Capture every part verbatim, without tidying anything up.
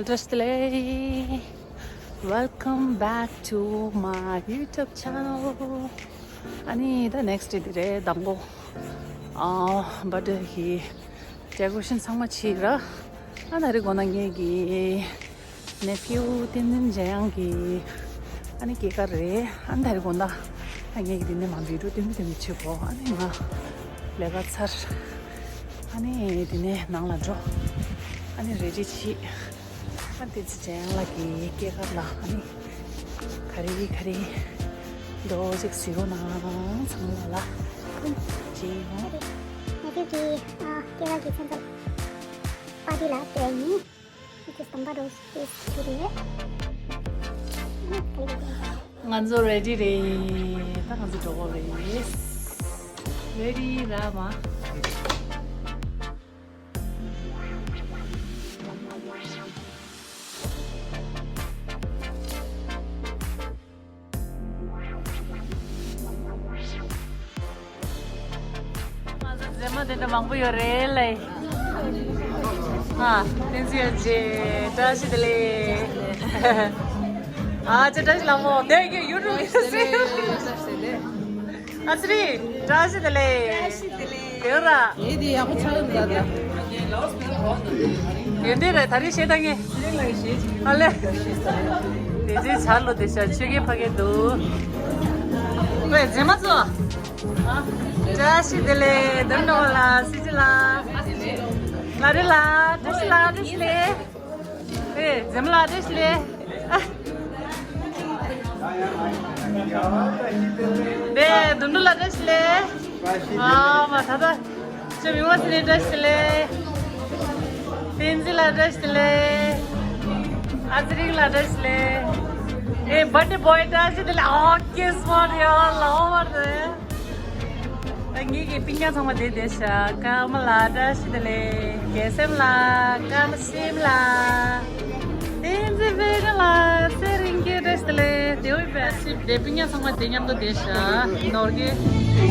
བཀྲ་ཤིས་བདེ་ལེགས། Welcome back to my YouTube channel. ཨ་ནི་ད་next day དེ་རེད། མདང་དགོང་ཨ་birthday གི་decoration ཚང་མ་བྱས་ར། ཨ་ད་རེས་དགོང་ན་ངེད་ཀྱི་nephew བསྟན་འཛིན་འཇམ་དབྱངས་ཀྱི་ཨ་ནི་སྐྱེས་སྐར་རེད། ཨ་ནི་ད་རེས་དགོང་ན་ཨ་ངེད་ཀྱི་དེ་ནས་མ་video སྟོན་མི་སྟོན་མི་བྱེད་གོ་ཨ་ནི་ང་ལས་ཀ་ཚར། ཨ་ནི་དེ་ནས་ནང་ལ་འགྲོ། ཨ་ནི་ready བྱེད། ཨ་དེ་ཚེ་འཇམ་དབྱངས་ལགས་ཀྱི་སྐྱེས་སྐར་ལ་ཨ་ནི་ག་རེ་ག་རེ་འགྲོ་ཅིག་གཟིགས་རོགས་གནང་། ཚང་མ་ལ་ཨ་ནི་བྱེད་ཡོང་། nephew གི་ཨ་སྐྱེས་སྐར་གྱི་མཚན་ཚོགས་party ལ་བསྡད་ཡིན། ང་ཚོ་ready རེད། ད་ང་ཚོ་འགྲོ་གི་རེད། ready ར་མ། ང་ཚོ་མཛེས་མ་དེ་འདྲ་མང་པོ་ཡོད་རེད་ལེ། ཨ་བསྟན་འཛིན་ཡ་རྗེ་བཀྲ་ཤིས་བདེ་ལེགས། ཨ་ཅེ་བཀྲ་ཤིས་ལྷ་མོ་དེ་གི་YouTube གི་ཨ་ཙི་རི་བཀྲ་ཤིས་བདེ་ལེགས། བཀྲ་ཤིས་བདེ་ལེགས། དེ་ར། ངས་དེ་ཡག་པོ་ཆགས་ཡོད་ད། ཡོན་ཏན་རེད་ད་རེས་བཤད་ད་ངས། ཨ་ལེ། དེ་རྗེས་ཆར་ལོ་དེ་ཤ་ཆོས་རྒྱལ་ཕ་གི་འདུག་ཝེ་མཛེས་མ་ཚོ། བཀྲ་ཤིས་བདེ་ལེགས། འདམ་ནོ་ལ་སི་ཅི་ལ། ལ་རེ་ལ་བཀྲ་ཤིས་ལ་བཀྲ་ཤིས་ལེ། ཨེ་མཛེས་མ་ལ་བཀྲ་ཤིས་ལེ། ནས་དུམ་གྲུ་ལ་བཀྲ་ཤིས་ལེ། ཨ་མ་ད་ད། ཅོ་མི་མ་སི་ནས་བཀྲ་ཤིས་ལེ། བསྟན་འཛིན་ལ་བཀྲ་ཤིས་ལེ། ཨ་ཙི་རིང་ལ་བཀྲ་ཤིས་ལེ། ཨེ་birthday boy བཀྲ་ཤིས་བདེ་ལེགས། ཨོ་ཀེ་སི་མོ་རེ་ཨོ་ལ་ཨོ་མ་རེད། ད་ངེད་ཀྱི་སྤུན་ཀྱག་ཚང་མ་བསྡད་བསྡད་ཤག་ཀརྨ་ལགས་བཀྲ་ཤིས་བདེ་ལེགས། རྒྱལ་སེམས་ལགས། ཀརྨ་སེམས་ལགས། བསྟན་འཛིན་བེ་ཀ་ལགས། ཚེ་རིང་སྐྱིད་བཀྲ་ཤིས་བདེ་ལེགས། དེ་འོས་པའི་སི་བདེ་སྤུན་ཀྱག་ཚང་མ་དེ་མཉམ་དུ་བསྡད་ཤག་ནོར་གི། དེ་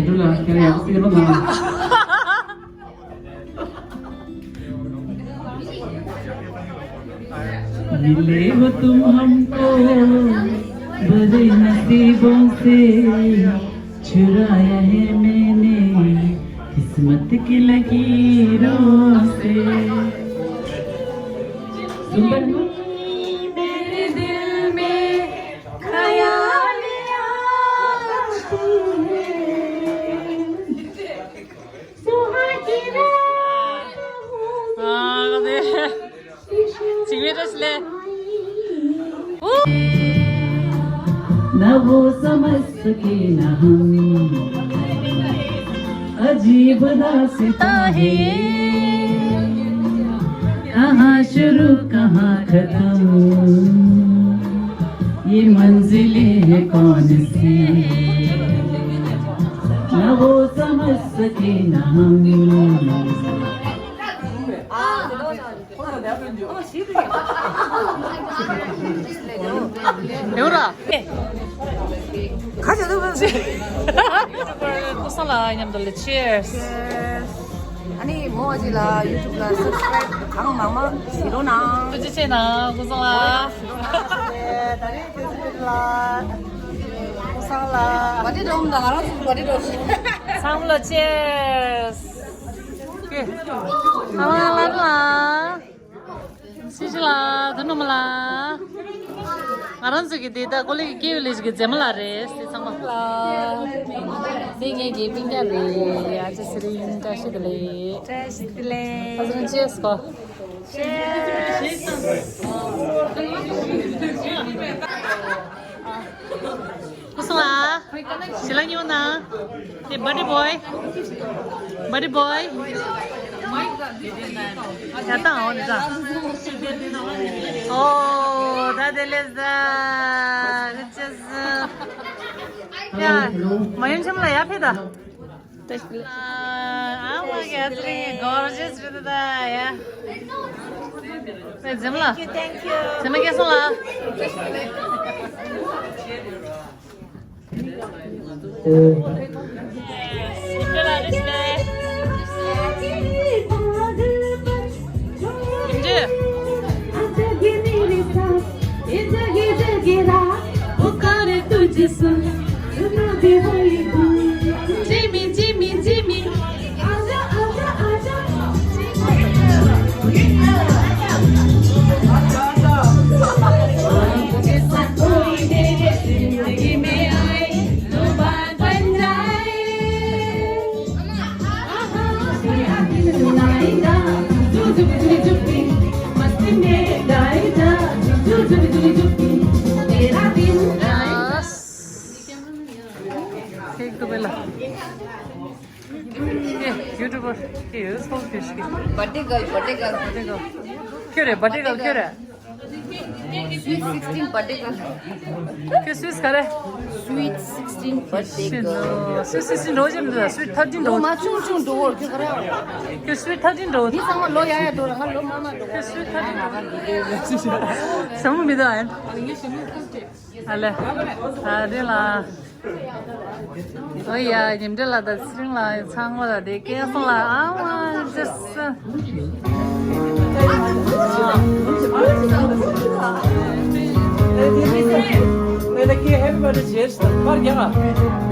འདྲ་ལ་ཁྱེད་རང་ཡག་པོ་གསན་རོགས་གནང་། मिले हो तुम हमको बड़े नसीबों से, चुराया है मैंने किस्मत की लकीरों से। सुन मेरे दिल में ख्याल आते हैं। सुहागरा। ཨ་ལེ། ཅིག་མེད་ད་སི་ལེ། ཨུ། ना वो समझ सके ना हम, अजीब दास्तां है ये, कहाँ शुरू कहाँ खत्म, ये मंजिलें हैं कौन सी, ना वो समझ सके ना हम। ཡོད་ར། ཁ་ཆེ་ཐུབ་ཟེར། ཀུ་སང་ལགས་མཉམ་དུ་ལ་cheers། ཨ་ནི་མོ་ཨ་ཅེ་ལ་YouTube་ལ་subscribe་གང་མང་མང་བྱེད་རོགས་གནང་། ཐུགས་རྗེ་ཆེ་གནང་ཀུ་སང་ལགས། ད་རེས་ཀུ་སང་ལགས། ཀུ་སང་ལགས། བ་ཏི་འགྲོ་མི་འདུག་ང་རང་ཚོ་བ་ཏི་འགྲོ། ཚང་མ་ལ་cheers། ཨ་མ་ལགས་ལགས། སྲིད་ཞི་ལགས། དོ་ནུ་མ་ལགས། ང་རང་ཚོ་གི་འདི་ལྟ་ཀོ་ལི་གི་སྐྱེས་བུ་ལས་ཀྱི་མཛེས་མ་ལགས་རེད། སྲིད་ཚང་མ་ལགས། འདི་ངའི་དགེ་སྤུན་ཀྱག་རེད། ཨ་ཅེ་ཚེ་རིང་བཀྲ་ཤིས་བདེ་ལེགས། བཀྲ་ཤིས་བདེ་ལེགས། ཨ་ཚེ་རིང་cheers་གོ། Cheers། ཀུ་སང་ལགས། ཞི་ལ་ཉོ་ན། དེ་buddy boy། buddy boy། ཡ་ཏང་འོ་ནི་ད། ཨོ་ད་དེ་ལས་ད། ཅེས། ཡ། མ་ཡོང་ཆེམ་ལ་ཡ་ཕེ་ད། ཨ་མ་གི་ཨ་ཚེ་རིང་གི་gorgeous་རེད་ད་ཡ། ཨེ་འཛེམ་ལ། Thank you, thank you. འཛེམ་མ་སྐལ་བཟང་ལགས། ཁེག་ཏུ་བེ་ལ། ཨེ་YouTuber་ཨེ་ཡོད་སོང་ཁྱོད་ཤི། Birthday girl, birthday girl. Birthday girl། ཁྱོད་རེད། Birthday girl་ཁྱོད་རེད། Sweet sixteen birthday girl། ཁྱོད་sweet་ག་རེ། Sweet sixteen birthday girl། Sweet sixteen་འགྲོ་བཞིན་འདུག sweet thirteen་འགྲོ། ལོ་མ་ཆུང་ཆུང་འགྲོ་བོར་ཁྱོད་ག་རེ། ཁྱོད་sweet thirteen་འགྲོ། འདི་ཚང་མ་ལོ་ཡག་ཡག་འགྲོ་ར། ང་ལོ་མ་མ་འགྲོ། ཁྱོད་sweet thirteen་འགྲོ། ཟ་མོ་མི་འདུག་ཨ། ཨ་ལེ། ཨ་དེ་ལ། ཨོ་ཡ། ཉིམ་དྲི་ལ་དང་ཚེ་རིང་ལ་ཚང་མ་ལ་དེ་སྐལ་བཟང་ལ་ཨ་མ་ཇེ་སི།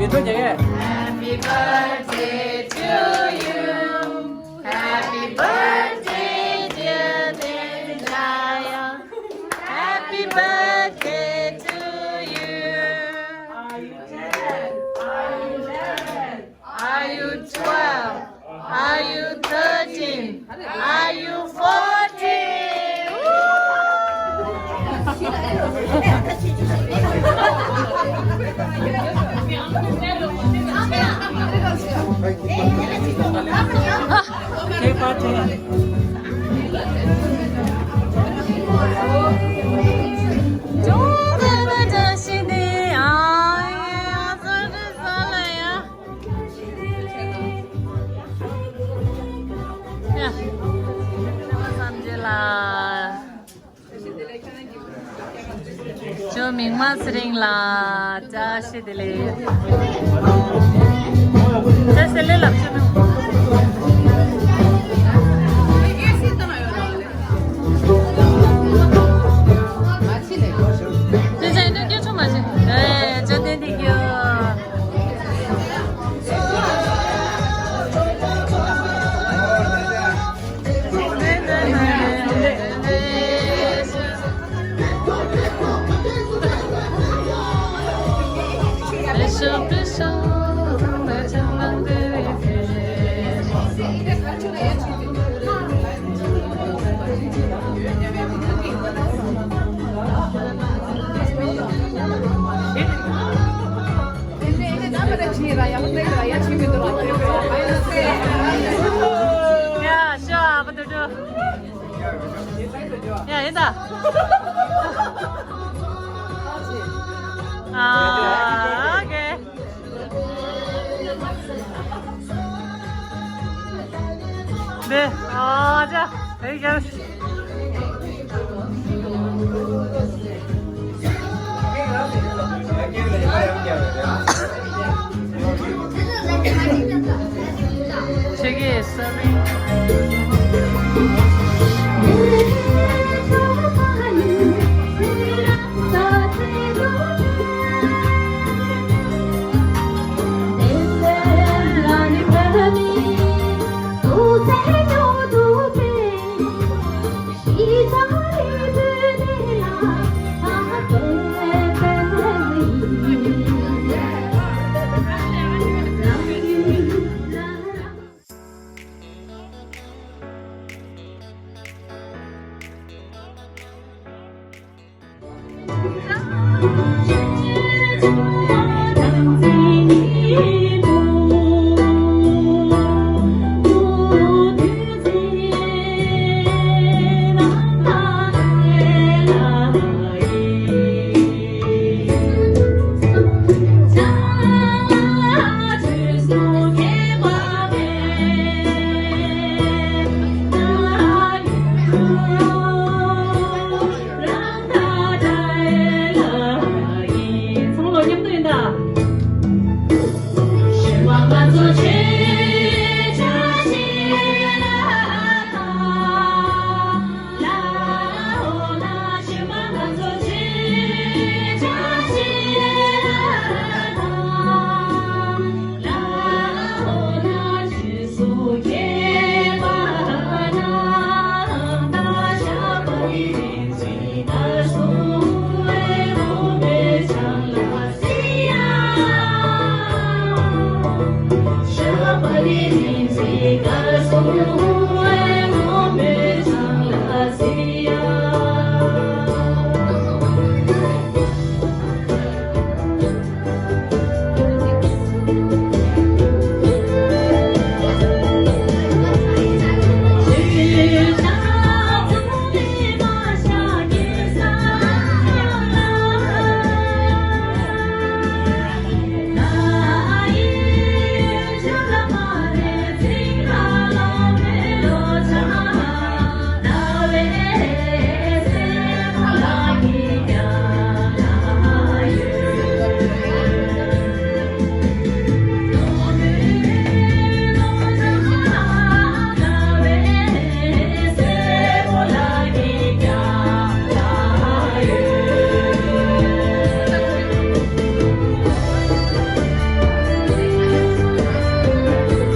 Happy birthday to you. Happy birthday, dear Dendaya. Happy birthday to you. Are you ten? Are you eleven? Are you twelve? Are you thirteen? Are you fourteen? Woo! Cake party. ཇོ་མིག་དམར་ཚེ་རིང་ལགས་བཀྲ་ཤིས་བདེ་ལེགས། བཀྲ་ཤིས་བདེ་ལེགས་ལབ་ཆོག་ནོ། དེ་ཚེ་ནས་སྐྱོ་ཆུང་མ་བྱེད། ཨེ་ཅོ་ཏན་དེ་གྱོ། ཡ་ཤོ་ཨ་བ་དུ་དུ། ཡ་ཡིན་ད། ཨ་ཨོ་ཁེ། ནེ་ཨ་ཅག་ཨེ་ཡ། ཚང་མ་མཉམ་དུ་ཡིན་ད།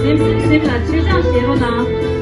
སེམས་སེམས་སེམས་ལ་ཆོས་ཀྱང་བྱེད་རོགས་གནང་།